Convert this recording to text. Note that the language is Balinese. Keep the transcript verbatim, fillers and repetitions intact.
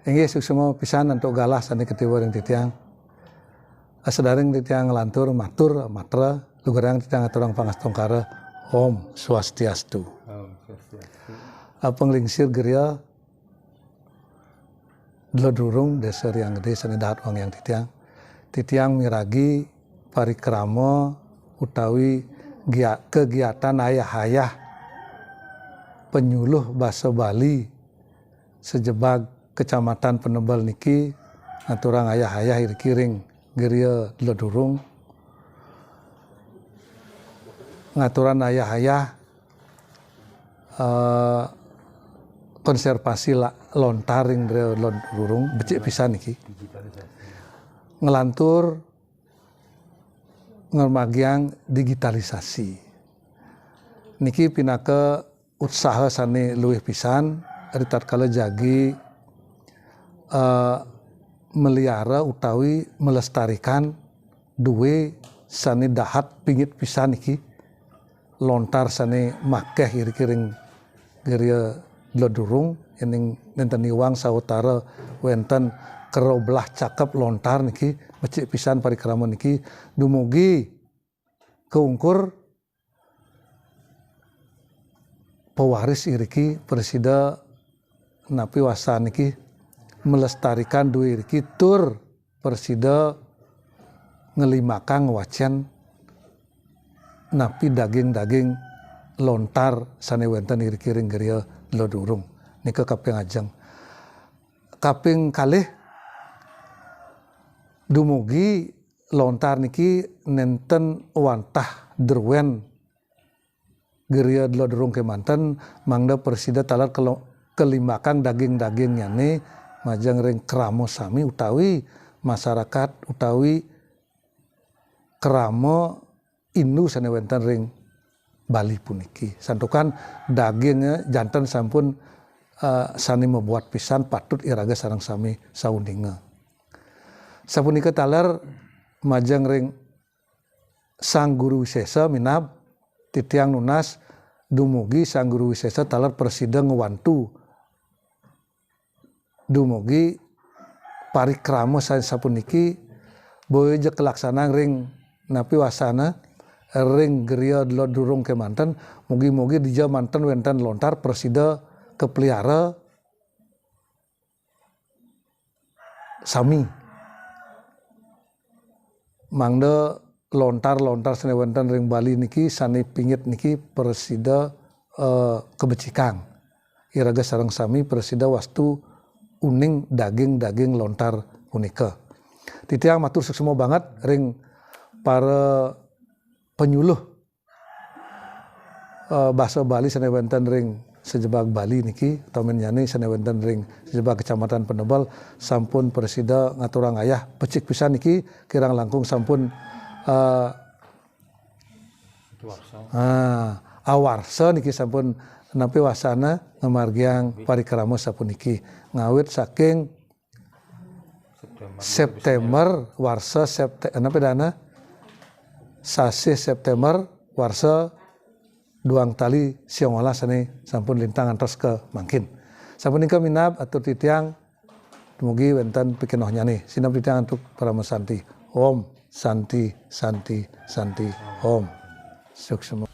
Inggih, suksma pisan antuk galah sané katiba ring titiang. Sadaring titiang nglantur matur matra, lugrayang titiang ngaturang pangastungkara. Om Swastiastu. Om Swastiastu. Panglingsir griya Dlodurung, Désa Riang Gedé sané dahat wangiang titiang. Titiang miragi parikrama utawi gia-, kegiatan ayah-ayah panyuluh basa Bali sajebag Kecamatan Penebel niki, ngaturang ayah-ayah iriki ring griya Dlodurung, ngaturang ayah-ayah, eh, konservasi la-, lontar ring griya Dlodurung, becik pisan niki. Nglantur ngarmargiang digitalisasi. Niki pinaka utsaha sané luih pisan ritatkala jagi, eh, meliara utawi melestarikan dué sané dahat pingit pisan niki, lontar sané makéh iriki ring griya Dlodurung, yéning nénten iwang sawatara wénten keroblah cakep lontar niki, becik pisan parikrama niki dumugi kaungkur pawaris iriki prasida napi wastan niki melestarikan dué iriki tur prasida nglimbakang ngwacén napi daging-daging lontar sané wénten iriki ring griya Dlodurung. Nika kaping ajeng. Kaping kalih, dumugi lontar niki nénten wantah druén griya Dlodurung kémanten, mangda prasida taler kelo-, kalimbakang daging-dagingnyané majeng ring krama sami utawi masarakat utawi krama indu sané wénten ring Bali puniki. Santukan dagingnya janten sampun, eh, sané mabuat pisan, patut iraga sareng sami sauninga. Sapunika taler majeng ring Sang Guru Wisésa minab titiang nunas dumugi Sang Guru Wisésa taler prasida ngwantu dumugi parikrama sa-, sapuniki boya ja kalaksanaan ring napi wasana ring griya Dlodurung kémanten, mugi-mugi dija manten wénten lontar prasida kapeliara sami. Mangda lontar-lontar sané wénten ring Bali niki sané pingit niki prasida, eh, kabecikang. Iraga sareng sami prasida wastu uning daging-daging lontar punika. Titiang matur suksma banget ring para panyuluh eh, basa Bali sané wénten ring sajebag Bali niki, utawi ménjani sané wénten ring sajebag Kecamatan Penebel, sampun prasida ngaturang ayah becik pisan niki, kirang langkung sampun, eh, ah, awarsa niki sampun napi wasana ngamargiang parikrama sapuniki. Ngawit saking Séptémber warsa Sépté-, napa dana? Sasih Séptémber warsa duang tali siangolas sané sampun lintang ngantos ka mangkin. Sapunika minab atur titiang, dumugi wénten pikenohnyané. Sineb titiang antuk parama santi. Om Santi, Santi, Santi, Om. Suksma.